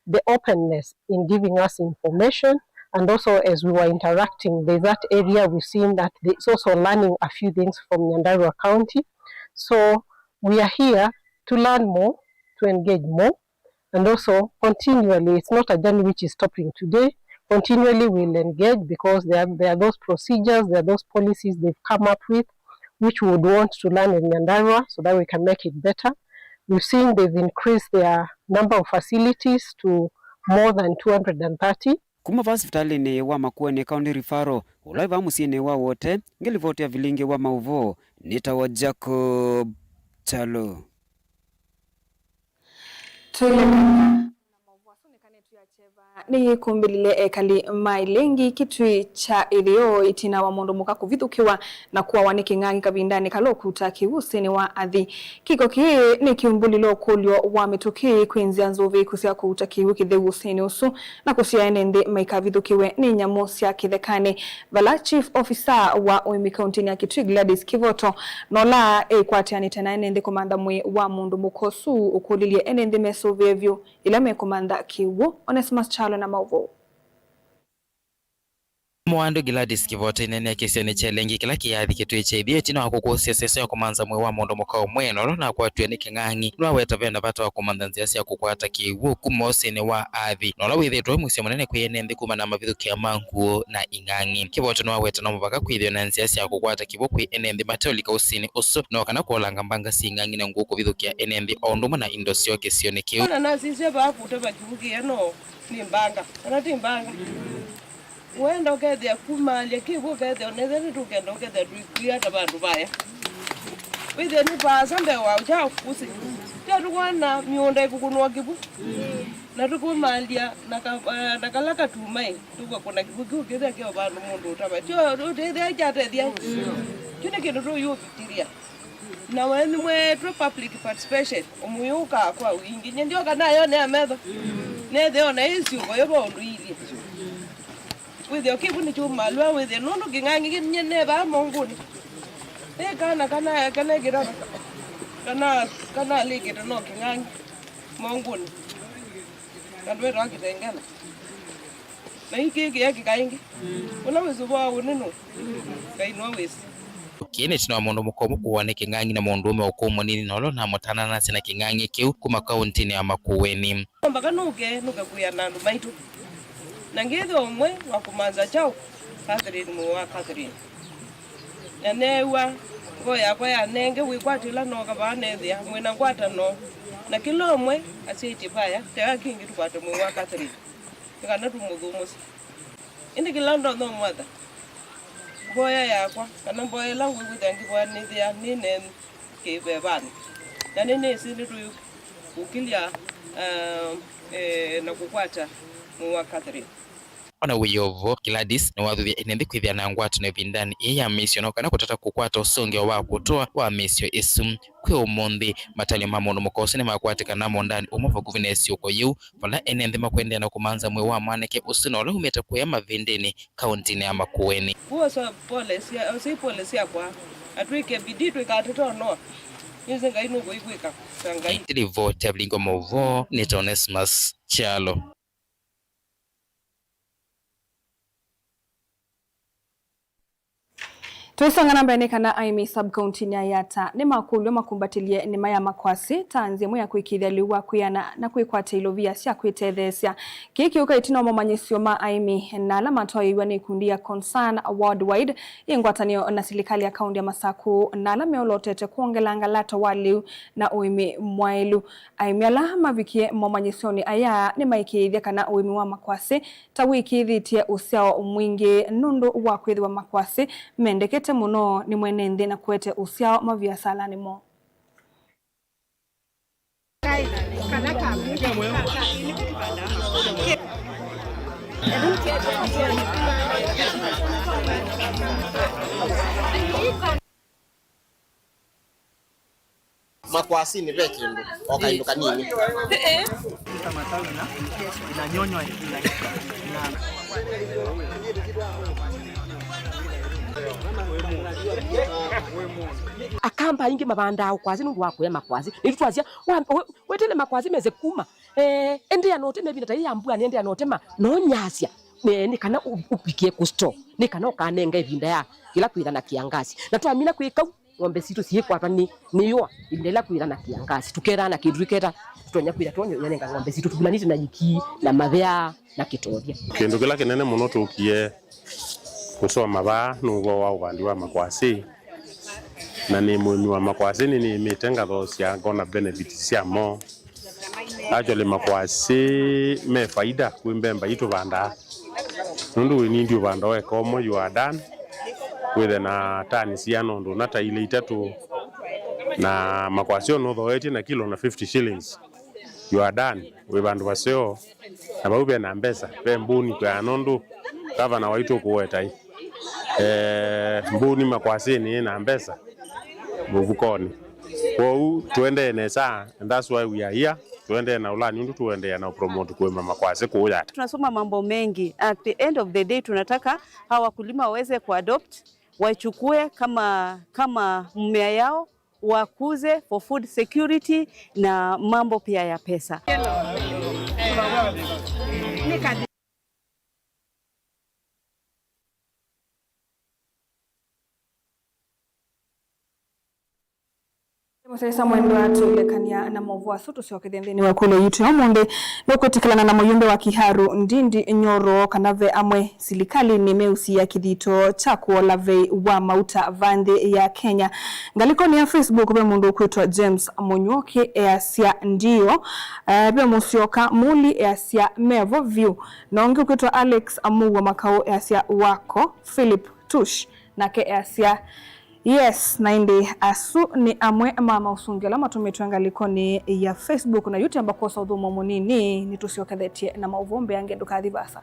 the openness in giving us information, and also as we were interacting, there's that area we've seen that there's also learning a few things from Nyandarua County. So we are here to learn more, to engage more, and also continually, it's not a journey which is stopping today. Continually we'll engage because there are, there are those procedures, there are those policies they've come up with, which we would want to learn in Nyandarua so that we can make it better. We've seen they've increased their number of facilities to more than two hundred and thirty. Kuma vaa sivitalĩnĩ wa Makueni County Referral, ũla wĩ vaa mũsyĩnĩ wa Wote, ngĩlivoti ya vilingi wa maũvoo, nĩtawa Jacob Kyalo. Tũilekana na maũvoo asu nĩ kana ĩtu ya kyeva nĩyĩkũmbĩlile ekali ma Ilengi kĩtuĩ kya ĩtheo ĩtina wa mũndũ mũka kũvithũkĩwa na kũawa nĩ kĩng'ang'i kavindanĩ kala ũkuta kĩw'ũ ũsĩnĩ wa Athi. Kĩko kĩĩ nĩkĩumbũlile ũkũlyo wa mĩtũkĩ kwĩ nzĩa nzũvĩĩku sya kũuta kĩw'ũ kĩtheu ũsĩnĩ ũsu na kũsyaa ene nthĩ maikavithũkĩwe nĩ nyamũ sya kĩthekanĩ, vala Chief Officer wa ũĩmi kauntinĩ ya Kitui Gladys Kivoto nola ĩkwatĩanĩte na ene nthĩ kũmantha mwĩĩ wa mũndũ mũka ũsu ũkũlilye ene nthĩ mesũvĩe vyũ ĩla mekũmantha kĩw'ũ. Onesimus Kyalo na maũvoo. Mũandũ Gladys Kivoto aineenea kĩsionĩ kya Ilengi kĩla kĩathi kĩtuĩ kya ĩtheo ĩtina wa kũkũsya sesũ ya kũmantha mwĩĩ wa mũndũ mũka ũmwe na ũla ũnakwatiwe nĩ kĩng'ang'i. Nĩwaweta vena vata wa kũmantha nzĩa sya kũkwata kĩw'ũ kuma ũsĩnĩ wa Athi, na ũla wĩthĩĩtwe wĩ mũseo mũnene kwĩ ene nthĩ kumana na mavithũkĩa ma ngũũ na ing'ang'i. Kivoto nĩwaweta no mũvaka kwĩthĩwe na nzĩa sya kũkwata kĩw'ũ kwĩ ene nthĩ mateũlika ũsĩnĩ ũsu, no kana kũolanga mbanga sya ing'ang'i na ngũũ kũvithũkĩa ene nthĩ o ũndũ ũmwe na indo syoo kĩsionĩ kĩu. Ona nasisye vaa kũtava kĩw'ũ kĩeno nĩ mbanga, kana ti mbanga? Wenda ũkethĩa kumaalya kĩw'ũ, ũkethĩa onethĩa nĩtũkenda ũkethĩa tũikwia ta vandũ vaya. Wĩthĩa nĩ vaasa mbee wa ũkya ũsĩ. Tya tũkwona mĩũnda ĩkũkũnwa kĩw'ũ. Na tũkũmaalya na ka-, eh, na kala katumaĩ, tũkakũna kĩw'ũ kĩu kĩthĩa kĩ o vandũ mũndũ ũtava. Tyo ũtethĩa kyatethya. Kyu nĩ kĩndũ tũyũvikĩlya. Na wenyu mwetwe public participation, ũmũyũkaa kwa wingĩ. Nye ndyoka nayonea metho. Nethĩa ona ĩ syũko yo va ũndũ iilye. Wĩthĩa kĩw'ũ nĩkyumalw'a wĩthĩa nũndũ kĩng'ang'i kĩ nye ne vaa mongũnĩ. Nĩ kana kana kana kĩtava. Kana kana lĩkĩte no kĩng'ang'i mongũnĩ. Kandũ wĩtawa kĩtengela. Na ĩkĩ kĩekĩka ĩngĩ. Ũla wĩsũvaa ũnĩ nũ? Ngai nĩwe wĩsĩ. Kĩĩ nĩ ĩtina wa mũndũ mũka ũmwe kũawa nĩ kĩng'ang'i na mũndũũme wa ũkũũ mũnini na ũla ũnamũtananasya na kĩng'ang'i kĩu kuma kaũntinĩ ya Makueni. Mpaka nũke, nũke kwĩa na andũ maitũ. Na ngĩthĩwa ũmwe wa kũmantha kyaũ, Catherine, mũĩ wa Catherine. Na neew'a ngoo yakwa yanenge wĩkwatyo ĩla nooka vaa neethĩa mwĩ na ngwatano na kĩla ũmwe asyaĩtye vaya, tega kĩngĩ tũkwate mwĩĩ wa Catherine. Kana tũmũthũmũsye. Ĩndĩ kĩla ndonya ũmwatha, mboya yakwa, kana mboya ĩla ngwĩkwĩthĩa ngĩvoya nĩthĩa nĩ nenyu kĩvevanĩ, na nĩnĩsĩ nĩtũyũkĩlya, eh, eh, na kũkwata mũĩ wa Catherine. Ona wĩ o vo, Gladys nĩwathuthya ene nthĩ kwĩthĩa na ngwatanĩo ĩvindanĩ ĩĩ ya mĩisyo, no kana kũtata kũkwata ũsũngĩo wa kũtũa wa mĩisyo ĩsu. Kwĩ ũmũnthĩ, matanĩo ma mũndũ mũka ũsu nĩmakwatĩkana mũũndanĩ ũmwe vakuvĩ na ĩsyũko yĩu, vala ene nthĩ makũendeea na kũmanza mwĩĩ wa mwanake ũsu na ũla umĩte kũya Mavindĩnĩ, kaũntĩnĩ ya Makueni. Kwoou osa pole sya-, osei pole syakwa, na twĩke bidii tũikatete ũnoa. Nĩsĩ Ngai nũkũikwĩka ta Ngai. Nĩtĩ livoti ya Vilingi wa Maũvoo nĩ ta Onesmus Kyalo. Tũisonga na mbee, nĩ kana aĩmi sub-county-inĩ ya Yatta nĩmakũlw'a makumbatĩlye nĩma ya makwasĩ ta nzĩa ĩmwe ya kwĩkĩĩthya lĩu wa kwĩana na kwĩkwatya ilovia sya kwĩtetheesya. Kĩĩ kĩũka ĩtina wa momanyĩsyo ma aĩmi na ala matwaĩĩw'a nĩ ikundi ya Concern Worldwide yĩ ngwatanĩo na silikalĩ ya kaũntĩ ya Masakũ na ala meolotete kwongelanga lato wa lĩu na ũĩmi mwaĩlu. Aĩmi ala mavikie momanyĩsyonĩ aya nĩmaĩkĩĩthye kana ũĩmi wa makwasĩ ta wĩkĩĩthĩtye ũsyao mwingĩ nũndũ wa kwĩthĩwa makwasĩ mendekete mũno nĩ mwene nthĩ na kũete ũsyao maviasalanĩ moo. Makwasĩnĩ ve kĩndũ, o kaĩndũ kanini. Akamba aingĩ mavandaa ũkwasĩ nũndũ wa kũya makwasĩ. Nĩtũ twasya, wa-, we-, wetele makwasĩ mese kuma. Eh, endeea na ũtema ĩvinda ta yĩĩ ya mbua, nĩ endeea na ũtema, na ũnyasya, eh, nĩ kana ũ-, ũvikie kũ store, nĩ kana ũkanenga ĩvinda ya yĩla kwĩtha na kĩangasi. Na twamina kwĩka ũu, ng'ombe sitũ siĩkwatwa nĩ, nĩ yũa ĩvinda yĩla kwĩtha na kĩangasi. Tũkethaa na kĩndũ tũketa, tũtonya kwĩtha tũnenga ng'ombe sitũ, tũvulanĩte na yiki, na mathea, na kĩtovya. Kĩndũ kĩla kĩnene mũno tũkie kũsoma vaa nĩ ũvoo wa ũvandi wa makwasĩ, na nĩ mũĩmi wa makwasĩ, nĩ nĩĩmĩte ngathoosya, ngona benefits syamo. Actually, makwasĩ me faida kwĩ mbemba ii tũvandaa. Nũndũ wĩ nindi ũvanda eka ũmwe, you are done. Wĩthe na tani siana ũndũ ũna ta ilĩ itatũ. Na makwasĩ ona ũthoetye na kilo na fifty shillings, you are done. Wĩ vandũ vaseo. Na vau ve na mbesa, ve mbũni kwĩana nũndũ gavana waitũ ũkũweta ĩ. Eh, mbũni makwasĩnĩ ĩ na mbesa mũvukonĩ. Kwoou tũendee nesa, and that's why we are here. Tũendee na ũlani ũndũ tũendeea na ũpromote kũĩma makwasĩ kũũ Yatta. Tunasoma mambo mengi. At the end of the day, tunataka hawa wakulima waweze kuadopt, wachukue kama, kama mmea yao, wakuze for food security na mambo pia ya pesa. Mũsyaĩĩsya mwendwa, tũilekany'a na maũvoo asu, tũsyokethye nthĩnĩ wa ĩkũlyo yitũ ya ũmũnthĩ. Nũkwĩtĩkĩlana na mũyumbe wa Kiharu, Ndindi Nyoro, kana ve amwe silikalĩnĩ meũsiĩĩa kĩthito kya kũola vei wa mauta vaa nthĩ ya Kenya? Ngalĩkonĩ ya Facebook ve mũndũ ũkwĩtwa James Mũnyuoki easya, ndio. Eh, ve Mũsyoka Muli easya, mevo vyũ. Na ũngĩ ũkwĩtwa Alex Amũw'a Makaũ easya, wako. Philip Tush nake easya, yes. Na ĩndĩ asu nĩ amwe ma maũsũngĩo ala matũmĩtwe ngalĩkonĩ ya Facebook, na yu twamba kwosa ũthũmũo mũnini, nĩtũsyokethetye na maũvoo mbeange, ndũkathi vaasa.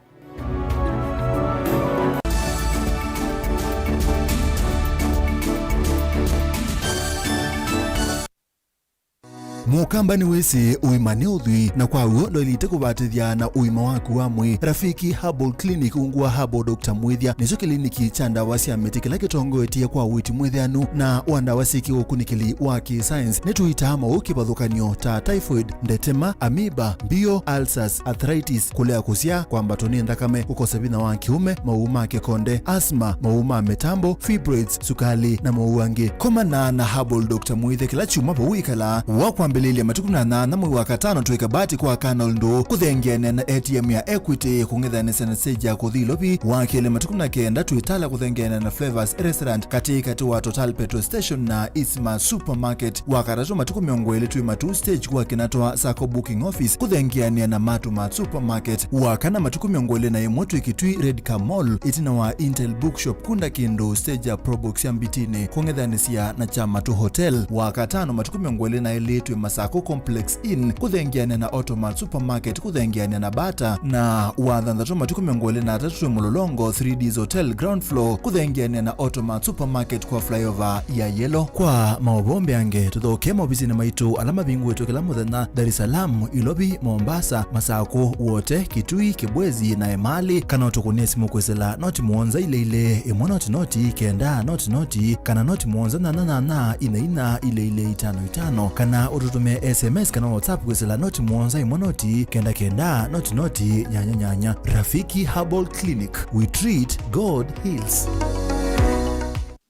Mũkamba nĩwĩsĩ ũima nĩ ũthwii, na kwa w'o ndwaĩlĩte kũvatĩthya na ũima waku wa mwĩĩ. Rafiki Herbal Clinic, ungu wa Herbal Doctor Mwĩthya, nĩkyo kĩliniki kya ndawa sya mĩtĩ kĩla kĩtongoetye kwa ũiiti mwĩthĩanu na wa ndawa syĩ kĩũkunĩkĩli wa kĩ-science. Nĩtũitaa maũũ kĩvathũkany'o ta typhoid, ndetema, amoeba, mbio, ulcers, arthritis, kũlea kũsyaa, kwambatwa nĩ nthakame, kũkosa vinya wa kĩũme, maũũ ma kĩkonde, asthma, maũũ ma mĩtambo, fibroids, sukalĩ, na maũũ angĩ. Komana na Herbal Doctor Mwĩthya kĩla kyumwa vau wĩkalaa. Wakwambĩlĩlya Lilya matukũ na nyanya mwei wa katano twĩ Kabati kwa Colonel Ndũ kũthengeanĩa na A T M ya Equity kũng'ethanĩsya na stage ya kũthi Ilovi. Wa kelĩ matukũ na kenda twĩ Tala kũthengeanĩa na Flavors Restaurant katĩkatĩ wa Total Petrol Station na Isma Supermarket. Wa katatũ matukũ mĩongo ĩlĩ twĩ Matuu stage kwa Kinatwa Sacco Booking Office kũthengeanĩa na Matumat Supermarket. Wa kana matukũ mĩongo ĩlĩ na ĩmwe twĩ Kitui Red Car Mall ĩtina wa Intel Bookshop kunda kĩndũ stage ya Probox ya Mbitinĩ kũng'ethanĩsya na Kyamatu Hotel. Wa katano matukũ mĩongo ĩlĩ na ĩlĩ twĩ Masako Complex Inn kũthengeanĩa na Automat Supermarket kũthengeanĩa na Bata, na wa thanthatũ matukũ mĩongo ĩlĩ na atatũ twĩ Mũlolongo three Ds Hotel ground floor kũthengeanĩa na Automat Supermarket kwa flyover ya Yellow. Kwa maũvoo mbeange, tũthoke maovisinĩ maitũ ala mavingũĩtwe kĩla mũthenya Dar es Salaam, Ilovi, Mombasa, Masako, Wote, Kitui, Kibwezi na Emali, kana ũtũkũnĩe simũ kwĩsĩla noti mũonza ilĩ ilĩ ĩmwe noti noti kenda noti noti kana noti mũonza nyanya nyanya inya inya ilĩ ilĩ itano itano, kana ũtũtũmĩe S M S kana WhatsApp kwĩsĩla noti mũonza ĩmwe noti kenda kenda noti noti nyanya nyanya. Rafiki Herbal Clinic, we treat, God heals.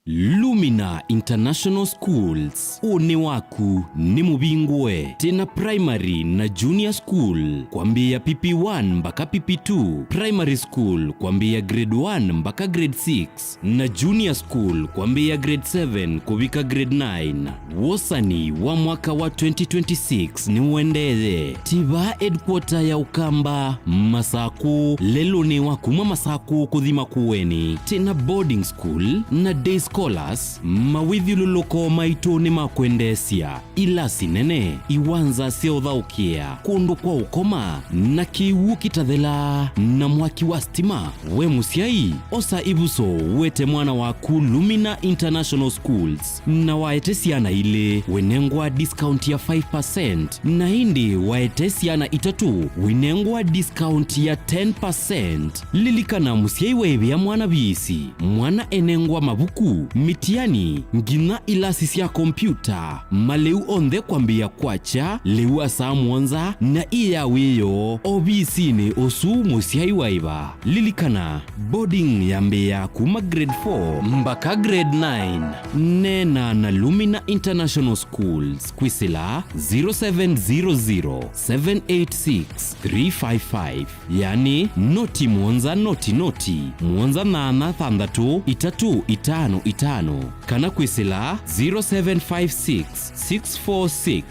Lumina International Schools, ũnĩ waku nĩ mũvingũe. Twĩna primary na junior school kwambĩĩa P P one mpaka P P two, primary school kwambĩĩa grade one mpaka grade six, na junior school kwambĩĩa grade seven kũvika grade nine. Wosani wa mwaka wa twenty twenty-six nĩũendee. Tiva headquarter ya Ũkamba, Masakũ, lelũnĩ wa kuma Masakũ kũthi Makueni. Twĩna boarding school na day scholars, mawĩthyũlũlũko maitũ nĩ ma kwendeesya. Ilasi nene, iwanza sya ũthaũkĩa, kũndũ kwa ũkoma, na kĩw'ũ kĩtathela, na mwaki wa stima. We mũsyai, osa ĩvuso wete mwana waku Lumina International Schools, na waete syana ilĩ, wĩnengwa discount ya five percent, na ĩndĩ waete syana itatũ, wĩnengwa discount ya ten percent. Lilikana, mũsyai waĩvĩa mwana viisi, mwana enengwa mavuku, mĩtiani, nginya ilasi sya kompyuta, malĩu onthe kwambĩĩa kwakya lĩu wa saa mũonza na ĩ ya wĩoo ovisinĩ ũsu mũsyai waĩva. Lilikana, boarding yambĩĩa kuma grade four mpaka grade nine. Neena na Lumina International Schools kwĩsĩla zero seven zero zero, seven eight six, three five five. Yani, noti mũonza noti noti, mũonza nyanya thanthatũ itatũ itano itano, kana kwĩsĩla zero seven five six, six four six,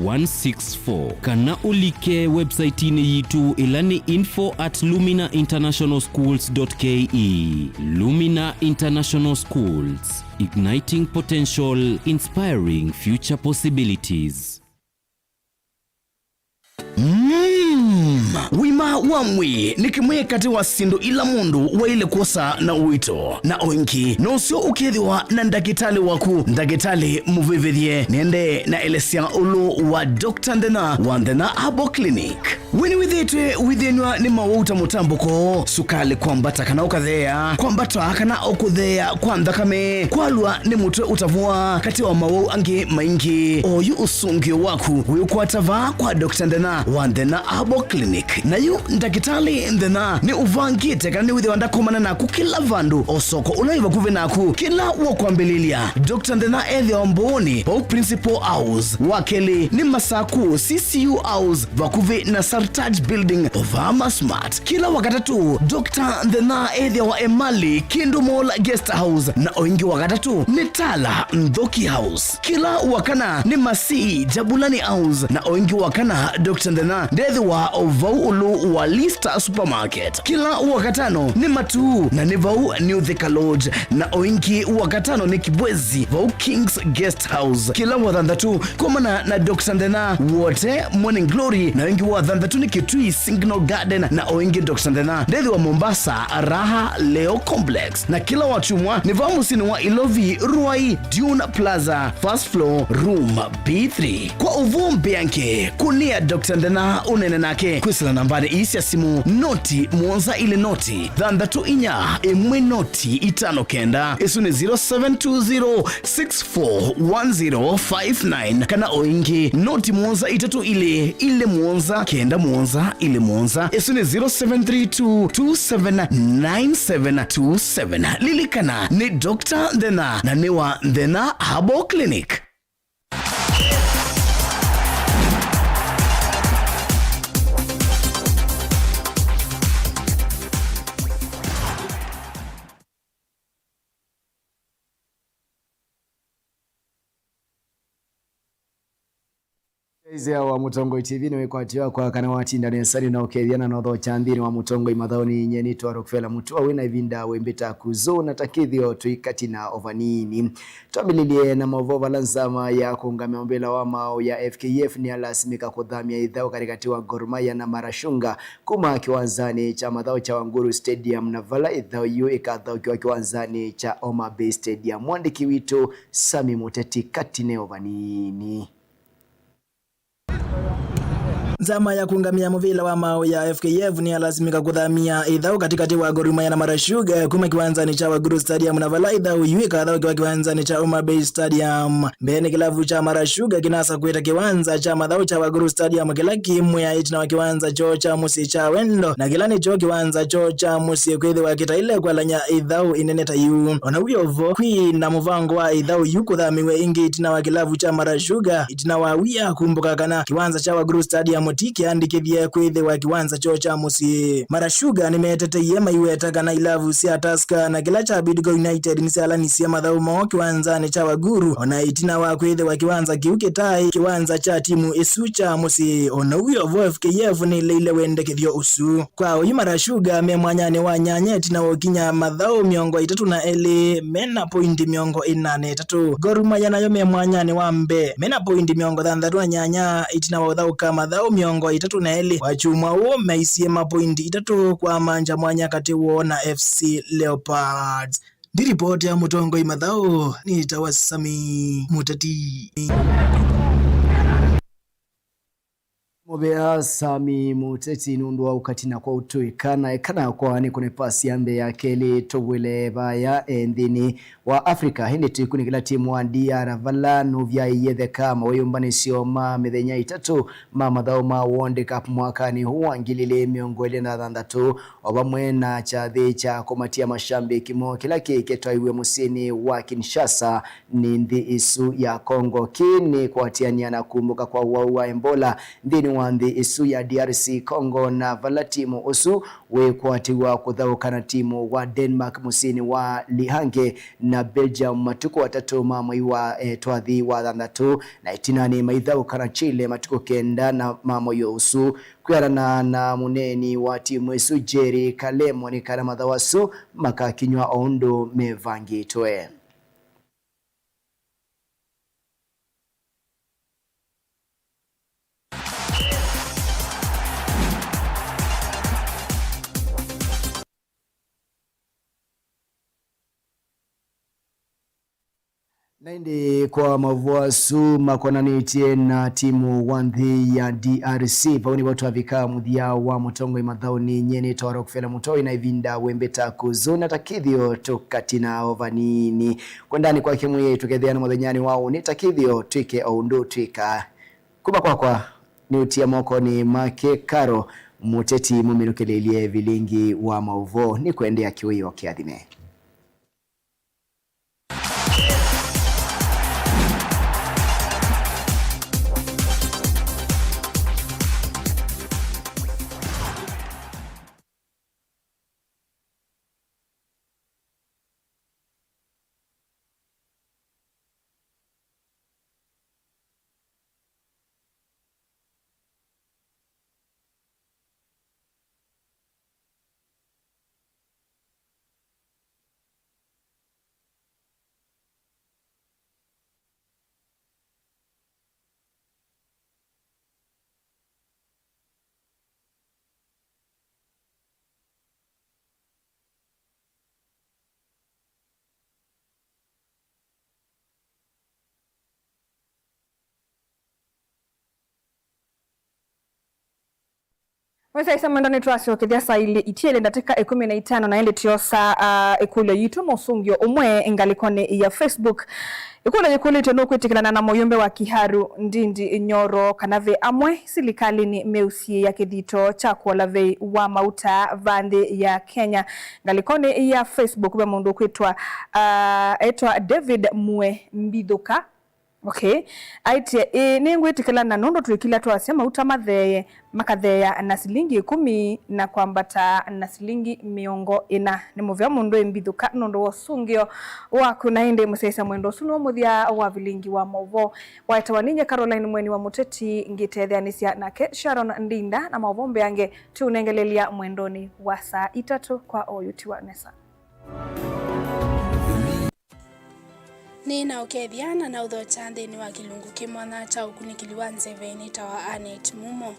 one six four, kana ũlike website-inĩ yitũ ĩla nĩ info at lumina international schools dot K E. Lumina International Schools, igniting potential, inspiring future possibilities. Mm. Ũima wa mwĩĩ nĩ kĩmwe katĩ wa syĩndũ ila mũndũ waĩle kwosa na ũito, na o ĩngĩ nũseo ũkethĩwa na ndakĩtalĩ waku. Ndakĩtalĩ mũvĩvĩthye nĩendee na elesya ũlũ wa Doctor Nthĩna wa Nthĩna Herbal Clinic. We nĩwĩthĩĩtwe wĩthĩnw'a nĩ mawau ta mũtambũko, sukalĩ kwambata kana ũkatheea, kwambata kana ũkũtheea kwa nthakame, kwalw'a nĩ mũtwe ũtavũa, katĩ wa mawau angĩ maingĩ? Oyu ũsũngĩo waku wĩũkwata vaa kwa Doctor Nthĩna wa Nthĩna Herbal Clinic. Na yu ndakĩtalĩ Nthĩna nĩ ũvangĩte kana nĩwĩthĩwa ndakomana naku kĩla vandũ, o soko ũla wĩ vakuvĩ naku, kĩla wa kwambĩlĩlya. Doctor Nthĩna ethĩawa Mbũũnĩ, vau Principal House. Wa kelĩ nĩ Masaku, C C U House, vakuvĩ na Sartaj Building, vaa Masmart. Kĩla Wakatatũ, Doctor Nthĩna ethĩawa Emali, Kindu Mall Guest House, na o ĩngĩ Wakatatũ nĩ Tala Nthoki House. Kĩla Wakana nĩ Masii, Jabulani House, na o ĩngĩ Wakana, Doctor Nthĩna ndethĩwa o vau ũlũ wa Lista Supermarket. Kĩla Wakatano nĩ Matuu, na nĩ vau New Thika Lodge, na o ĩngĩ Wakatano nĩ Kibwezi, vau King's Guest House. Kĩla Wathanthatũ, komana na Doctor Nthĩna Wote Morning Glory, na o ĩngĩ Wathanthatũ nĩ Kitui Signal Garden, na o ĩngĩ Doctor Nthĩna ndethĩwa Mombasa, Raha Leo Complex. Na kĩla Wakyumwa nĩ vaa mũsyĩnĩ wa Ilovi, Ruai, Dune Plaza, first floor, room B three. Kwa ũvoo mbeange, kũnĩa Doctor Nthĩna ũneene nake kwĩsĩla nambanĩ ii sya simũ, noti mũonza ilĩ noti, thanthatũ inya, ĩmwe noti, itano kenda. Ĩsu nĩ zero seven two zero, six four one zero five nine, kana o ĩngĩ, noti mũonza itatũ ilĩ, ilĩ mũonza, kenda mũonza, ilĩ mũonza. Ĩsu nĩ zero seven three two, two seven nine seven two seven. Lilikana, nĩ Doctor Nthĩna, na nĩ wa Nthĩna Herbal Clinic. Ĩzĩa wa Mũtongoi T V nĩ wĩkwatyo wakwa kana watinda nesa nĩ na ũkethya na notho kya nthĩnĩ wa Mũtongoi mathaũnĩ. Nyie nĩtwa Rockefeller Mutua, wĩ na ĩvinda wĩmbĩta kuzo na takĩthyo tũikatina o vanini. Twambĩlĩlye na maũvoo vala nzama ya kũũngamĩa mũvĩla wa maaũ ya F K F nĩyalasimĩka kũthamya ĩthaũ katĩkatĩ wa Gor Mahia na Marashunga kuma kĩwanzanĩ kya mathaũ kya Wanguru Stadium, na vala ĩthaũ yĩu ĩkathaũkĩwa kĩwanzanĩ kya Homa Bay Stadium. Mwandĩki witũ Sami Mũteti katine o vanini. Nzama ya kũũngamĩa mũvĩla wa maaũ ya F K F nĩyalasimĩka kũthamya ĩthaũ katĩkatĩ wa Gor Mahia na Marashunga kuma kĩwanzanĩ kya Wanguru Stadium, na vala ĩthaũ yu ĩkathaũkĩwa kĩwanzanĩ kya Homa Bay Stadium. Mbeenĩ kĩlavu kya Marashunga kĩnasa kwĩta kĩwanza kya mathaũ kya Wanguru Stadium kĩla kĩ mwĩa ĩtina wa kĩwanza kyoo kya mũsyĩ kya Wendo, na kĩla nĩkyo kĩwanza kyoo kya mũsyĩ kwĩthĩwa kĩtaĩle kwalany'a ĩthaũ ĩnene ta yu. O na wĩ o vo, kwĩ na mũvango wa ĩthaũ yu kũthamĩw'a ĩngĩ ĩtina wa kĩlavu kya Marashunga, ĩtina wa wia kumbũka kana kĩwanza kya Wanguru Stadium ti kĩandĩkĩthye kwĩthĩwa kĩwanza kyoo kya mũsyĩ. Marashunga nĩmeteteie maiweta kana ilavu sya Tusker na kĩla kya Bidco United nĩsyalanisye mathaũ moo kĩwanzanĩ kya Wanguru, o na ĩtina wa kwĩthĩwa kĩwanza kĩu kĩtaĩ kĩwanza kya timu ĩsu kya mũsyĩ. O na wĩ o vo, F K F nĩleile wendekethyo ũsu. Kwa oyu Marashunga me mwanyanĩ wa nyanya ĩtina wa ũkinya mathaũ mĩongo ĩtatũ na elĩ, me na poindi mĩongo ĩna na ĩtatũ. Gor Mahia nayo me mwanyanĩ wa mbee, me na poindi mĩongo thanthatũ na nyanya ĩtina wa ũthaũka mathaũ mĩongo ĩtatũ na elĩ. Wakyumwa ũũ maisie mapoindi itatũ kwa manja mwanya katĩ woo na F C Leopards. Ndi ripoti ya Mũtongoi mathaũ, nĩtawa Sami Mũteti. Mũvea Sami Mũteti nũndũ wa ũkatina kwa ũtũĩka na ekana kwa nĩ kũne pasi ya mbee ya kelĩ tũvwĩle vaya e nthĩnĩ wa Africa, ĩndĩ tũikunĩkĩla timu wa D R vala nũvyaĩie theka mawĩyũmbanĩsyo ma mĩthenya ĩtatũ ma mathaũ ma World Cup mwakanĩ huu wa ngili ilĩ mĩongo ĩlĩ na thanthatũ, o vamwe na kyathĩ kya kũmatia mashambiki moo kĩla kĩkĩtwaiwe mũsyĩnĩ wa Kinshasa nĩ nthĩ ĩsu ya Congo. Kĩĩ nĩ kũatĩanĩa na kumbũka kwa ũwau wa Ebola nthĩnĩ wa nthĩ ĩsu ya D R C Congo, na vala timu ũsu wĩkwatĩw'a kũthaũka na timu wa Denmark mũsyĩnĩ wa Lihange na Belgium matukũ atatũ ma mwei wa, eh, twathi wa thanthatũ, na ĩtinanĩ maithaũka na Chile matukũ kenda na ma mũio ũsu. Kwĩanana na mũneeni wa timu ĩsu Jerry Kalemo, nĩ kana mathaũ asu makakinywa o ũndũ mevangĩtwe. Na ĩndĩ kwa maũvoo asu makonanĩtye na timu wa nthĩ ya D R C, vau nĩvo twavika mũthya wa Mũtongoi mathaũnĩ. Nyie nĩtawa Rockefeller Mũtoi, na ĩvinda wĩmbĩta kũzũna ta kĩthĩo tũkatina o vanini. Kwendanĩ kwake Mwĩai tũkethĩana mũthenyanĩ wa ũnĩ ta kĩthĩo twĩke o ũndũ twĩka. Kuma kwakwa nĩ ũtia mokonĩ make Karo Mũteti mũminũkĩlĩlye vilingi wa maũvoo. Nĩ kwendea kĩwĩoo kĩathime. Wĩsa ĩsa mwenda nĩtwasyokethya saa ilĩ itiele ndatĩka ĩkũmi na itano, na ĩndĩ tyosa, ah, ĩkũlyo yitũ mũsũngĩo ũmwe ngalĩkonĩ ya Facebook. Ĩkũlyo yĩkũlĩtwe nũkwĩtĩkĩlana na mũyũmbe wa Kiharu Ndindi Nyoro kana ve amwe silikalĩnĩ meũsiĩĩa kĩthito kya kũola vei wa mauta va nthĩ ya Kenya. Ngalĩkonĩ ya Facebook ve mũndũ ũkwĩtwa, ah, etwa David Mue Mbithũka. Okay. Aĩtye, ĩĩ, nĩngwĩtĩkĩla, na nũndũ twĩkĩla twasya mauta matheeye, makatheea na silingi ĩkũmi na kwambata na silingi mĩongo ĩna. Nĩ mũvea mũndũ ĩmbithũka nũndũ wa ũsũngĩo waku. Na ĩndĩ mũsyaĩĩsya, mwendo ũsu nĩw'o mũthya wa vilingi wa maũvoo. Waetawa ninyie Caroline Mweni wa Mũteti, ngĩtetheanĩsya nake Sharon Ndinda, na maũvoo mbeange tũũnengelelya mwendonĩ wa saa itatũ kwa oyu. Tiwa nesa. Nĩ na ũkethya na naũthokya nthĩnĩ wa kĩlungu kĩ mwanya kya ũkunĩkĩli wa nzeve nĩtawa Annet Mumo.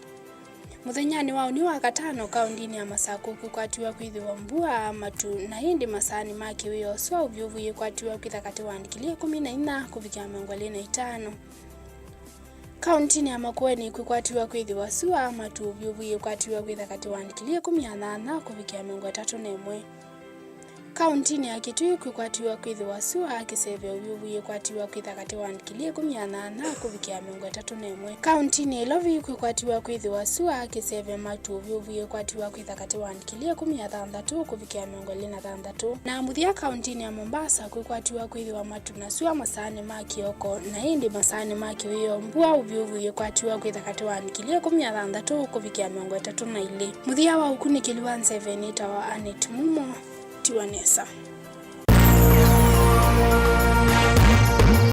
Mũthenyanĩ wa ũnĩ wa katano, kaũndĩnĩ ya Masakũ kwĩkwatiw'a kwĩthĩwa mbua, matu, na ĩndĩ masaanĩ ma kĩwĩoo, sua ũvyũvu yĩkwatiw'a kwĩtha katĩ wa ndikilii ĩkũmi na inya kũvikĩa mĩongo ĩlĩ na itano. Kaũndĩnĩ ya Makueni kwĩkwatiw'a kwĩthĩwa sua, matu, ũvyũvu yĩkwatiw'a kwĩtha katĩ wa ndikilii ĩkũmi na nyanya kũvikĩa mĩongo ĩtatũ na ĩmwe. Kaũndĩnĩ ya Kitui kwĩkwatiw'a kwĩthĩwa sua, kĩseve, ũvyũvu yĩkwatiw'a kwĩtha katĩ wa ndikilii ĩkũmi na nyanya kũvikĩa mĩongo ĩtatũ na ĩmwe. Kaũndĩnĩ ya Ilovi kwĩkwatiw'a kwĩthĩwa sua, kĩseve, matu, ũvyũvu yĩkwatiw'a kwĩtha katĩ wa ndikilii ĩkũmi na thanthatũ kũvikĩa mĩongo ĩlĩ na thanthatũ. Na mũthya, kaũndĩnĩ ya Mombasa kwĩkwatiw'a kwĩthĩwa matu na sua masaanĩ ma kĩoko, na ĩndĩ masaanĩ ma kĩwĩoo, mbua, ũvyũvu yĩkwatiw'a kwĩtha katĩ wa ndikilii ĩkũmi na thanthatũ kũvikĩa mĩongo ĩtatũ na ilĩ. Mũthya wa ũkunĩkĩli wa nzeve nĩtawa Annet Mumo. Tiwa nesa.